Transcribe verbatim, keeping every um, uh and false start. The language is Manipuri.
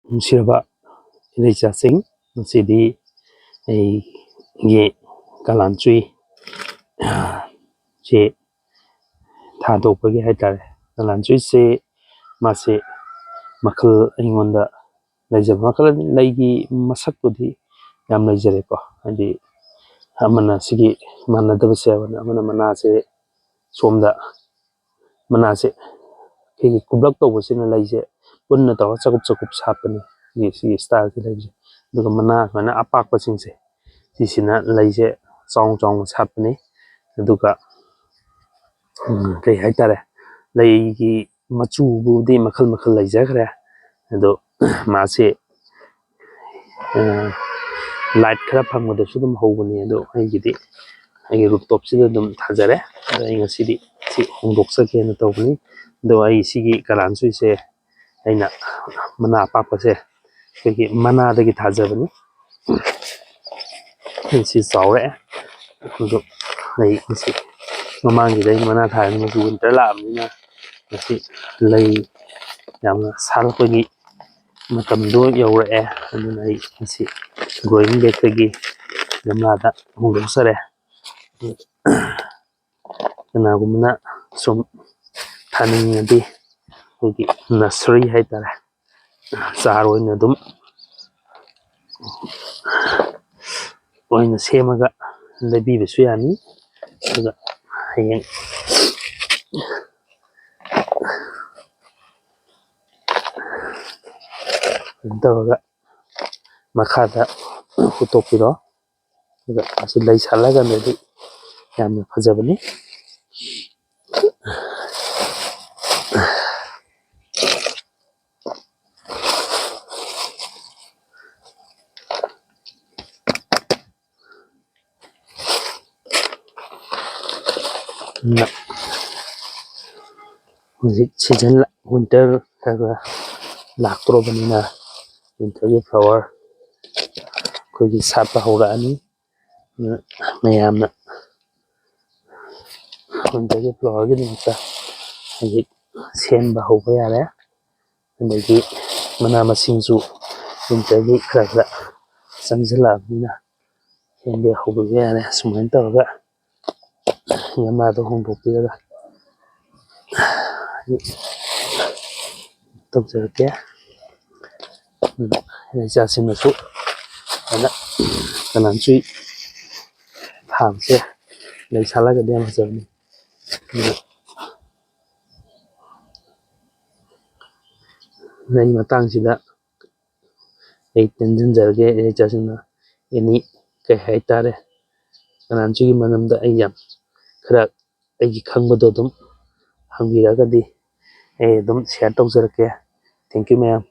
ꯅꯨꯡꯁꯤꯔꯕ ꯏꯔꯩꯆꯥꯁꯤꯡ, ꯉꯁꯤꯗꯤ ꯑꯩꯒꯤ ꯀꯂꯥꯟꯆꯨꯏ ꯁꯦ ꯊꯥꯗꯣꯛꯄꯒꯤ ꯍꯥꯏꯇꯥꯔꯦ꯫ ꯀꯂꯥꯟꯆꯨꯏꯁꯦ ꯃꯥꯁꯦ ꯃꯈꯜ ꯑꯩꯉꯣꯟꯗ ꯂꯩꯖꯕ ꯃꯈꯜ ꯑꯅꯤ꯫ ꯂꯩꯒꯤ ꯃꯁꯛꯄꯨꯗꯤ ꯌꯥꯝ ꯂꯩꯖꯔꯦꯀꯣ, ꯍꯥꯏꯗꯤ ꯑꯃꯅ ꯁꯤꯒꯤ ꯃꯥꯟꯅꯗꯕꯁꯦ, ꯑꯃꯅ, ꯑꯃꯅ ꯃꯅꯥꯁꯦ ꯁꯣꯝꯗ ꯃꯅꯥꯁꯦ ꯑꯩꯈꯣꯏꯒꯤ ꯀꯨꯞꯂꯞ ꯇꯧꯕꯁꯤꯅ ꯂꯩꯁꯦ ꯄꯨꯟꯅ ꯇꯧꯔꯒ ꯆꯥꯛꯀꯨꯞ ꯆꯥꯛꯀꯨꯞ ꯁꯥꯠꯄꯅꯤ꯫ ꯁꯤꯒꯤ, ꯁꯤꯒꯤ ꯁ꯭ꯇꯥꯏꯜꯁꯦ ꯂꯩꯁꯦ꯫ ꯑꯗꯨꯒ ꯃꯅꯥ ꯁꯨꯃꯥꯏꯅ ꯑꯄꯥꯛꯄꯁꯤꯡꯁꯦ, ꯁꯤꯁꯤꯅ ꯂꯩꯁꯦ ꯆꯥꯎ ꯆꯥꯎꯅ ꯁꯥꯠꯄꯅꯤ꯫ ꯑꯗꯨꯒ, ꯎꯝ, ꯀꯩ ꯍꯥꯏꯇꯥꯔꯦ, ꯂꯩꯒꯤ ꯃꯆꯨꯕꯨꯗꯤ ꯃꯈꯜ ꯃꯈꯜ ꯂꯩꯖꯈ꯭ꯔꯦ꯫ ꯑꯗꯣ ꯃꯥꯁꯦ, ꯑ, ꯂꯥꯏꯠ ꯈꯔ ꯐꯪꯕꯗꯁꯨ ꯑꯗꯨꯝ ꯍꯧꯕꯅꯤ꯫ ꯑꯗꯣ ꯑꯩꯒꯤꯗꯤ ꯑꯩꯒꯤ ꯔꯨꯞꯇꯣꯞꯁꯤꯗ ꯑꯗꯨꯝ ꯊꯥꯖꯔꯦ꯫ ꯑꯗꯣ ꯑꯩ ꯉꯁꯤꯗꯤ ꯁꯤ ꯍꯣꯡꯗꯣꯛꯆꯒꯦꯅ ꯇꯧꯕꯅꯤ꯫ ꯑꯗꯣ ꯑꯩ ꯁꯤꯒꯤ ꯀꯂꯥꯟꯆꯨꯏꯁꯦ ꯑꯩꯅ ꯃꯅꯥ ꯑꯄꯥꯛꯄꯁꯦ ꯑꯩꯈꯣꯏꯒꯤ ꯃꯅꯥꯗꯒꯤ ꯊꯥꯖꯕꯅꯤ꯫ ꯁꯤ ꯆꯥꯎꯔꯛꯑꯦ꯫ ꯑꯗꯣ ꯑꯩ ꯃꯁꯤ ꯃꯃꯥꯡꯒꯤꯗ ꯑꯩ ꯃꯅꯥ ꯊꯥꯔꯅꯤ, ꯃꯁꯤ ꯋꯤꯟꯇꯔ ꯂꯥꯛꯑꯕꯅꯤꯅ ꯃꯁꯤ ꯂꯩ ꯌꯥꯝꯅ ꯁꯥꯠꯂꯛꯄꯒꯤ ꯃꯇꯝꯗꯣ ꯌꯧꯔꯛꯑꯦ꯫ ꯑꯗꯨꯅ ꯑꯩ ꯃꯁꯤ ꯒ꯭ꯔꯣꯋꯤꯡ ꯕꯦꯒꯇꯒꯤ ꯒꯝꯂꯥꯗ ꯍꯣꯡꯗꯣꯛꯆꯔꯦ꯫ ꯀꯅꯥꯒꯨꯝꯕꯅ ꯁꯨꯝ ꯊꯥꯅꯤꯡꯉꯗꯤ ꯑꯩꯈꯣꯏꯒꯤ ꯅꯁꯔꯤ ꯍꯥꯏꯇꯥꯔꯦ, ꯆꯥꯔ ꯑꯣꯏꯅ ꯑꯗꯨꯝ ꯑꯣꯏꯅ ꯁꯦꯝꯃꯒ ꯂꯩꯕꯤꯕꯁꯨ ꯌꯥꯅꯤ꯫ ꯑꯗꯨꯒ ꯍꯌꯦꯡ ꯀꯩꯅꯣ ꯇꯧꯔꯒ ꯃꯈꯥꯗ ꯍꯨꯠꯇꯣꯛꯄꯤꯔꯣ꯫ ꯑꯗꯨꯒ ꯑꯁꯤ ꯂꯩ ꯁꯥꯠꯂꯀꯥꯟꯗꯗꯤ ꯌꯥꯝꯅ ꯐꯖꯕꯅꯤ꯫ ꯑꯗꯨꯅ ꯍꯧꯖꯤꯛ ꯁꯤꯖꯟ, ꯋꯤꯟꯇꯔ ꯈꯔ ꯈꯔ ꯂꯥꯛꯇꯣꯔꯕꯅꯤꯅ ꯋꯤꯟꯇꯔꯒꯤ ꯐ꯭ꯂꯥꯋꯔ ꯑꯩꯈꯣꯏꯒꯤ ꯁꯥꯠꯄ ꯍꯧꯔꯛꯑꯅꯤ꯫ ꯑꯗꯨꯅ ꯃꯌꯥꯝꯅ ꯋꯤꯟꯇꯔꯒꯤ ꯐ꯭ꯂꯥꯋꯔꯒꯤꯗꯃꯛꯇ ꯍꯧꯖꯤꯛ ꯁꯦꯝꯕ ꯍꯧꯕ ꯌꯥꯔꯦ꯫ ꯑꯗꯒꯤ ꯃꯅꯥ ꯃꯁꯤꯡꯁꯨ ꯋꯤꯟꯇꯔꯒꯤ ꯈꯔ ꯈꯔ ꯆꯪꯁꯤꯜꯂꯛꯑꯕꯅꯤꯅ ꯁꯦꯝꯕ ꯍꯧꯕꯤꯕ ꯌꯥꯔꯦ꯫ ꯁꯨꯃꯥꯏꯅ ꯇꯧꯔꯒ ꯒꯝꯂꯥꯗꯣ ꯍꯣꯡꯗꯣꯛꯄꯤꯔꯒ ꯇꯧꯖꯔꯛꯀꯦ꯫ ꯏꯆꯥꯁꯤꯡꯅꯁꯨ ꯑꯗ ꯀꯅꯥꯟꯆꯨꯏ ꯊꯥꯕꯁꯦ ꯂꯩ ꯁꯥꯠꯂꯒꯗꯤ ꯌꯥꯝ ꯐꯖꯕꯅꯤ꯫ ꯑꯗꯨꯅ ꯑꯩ ꯃꯇꯥꯡꯁꯤꯗ ꯑꯩ ꯇꯦꯟꯁꯤꯟꯖꯔꯒꯦ꯫ ꯏꯆꯥꯁꯤꯡꯅ ꯑꯦꯅꯤ ꯀꯩ ꯍꯥꯏꯇꯥꯔꯦ, ꯀꯅꯥꯟꯆꯨꯒꯤ ꯃꯔꯝꯗ ꯑꯩ ꯌꯥꯝ ꯈꯔ ꯑꯩꯒꯤ ꯈꯪꯕꯗꯣ ꯑꯗꯨꯝ ꯍꯪꯕꯤꯔꯒꯗꯤ ꯑꯩ ꯑꯗꯨꯝ ꯁꯤꯌꯔ ꯇꯧꯖꯔꯛꯀꯦ꯫ Thank you ꯃꯌꯥꯝ꯫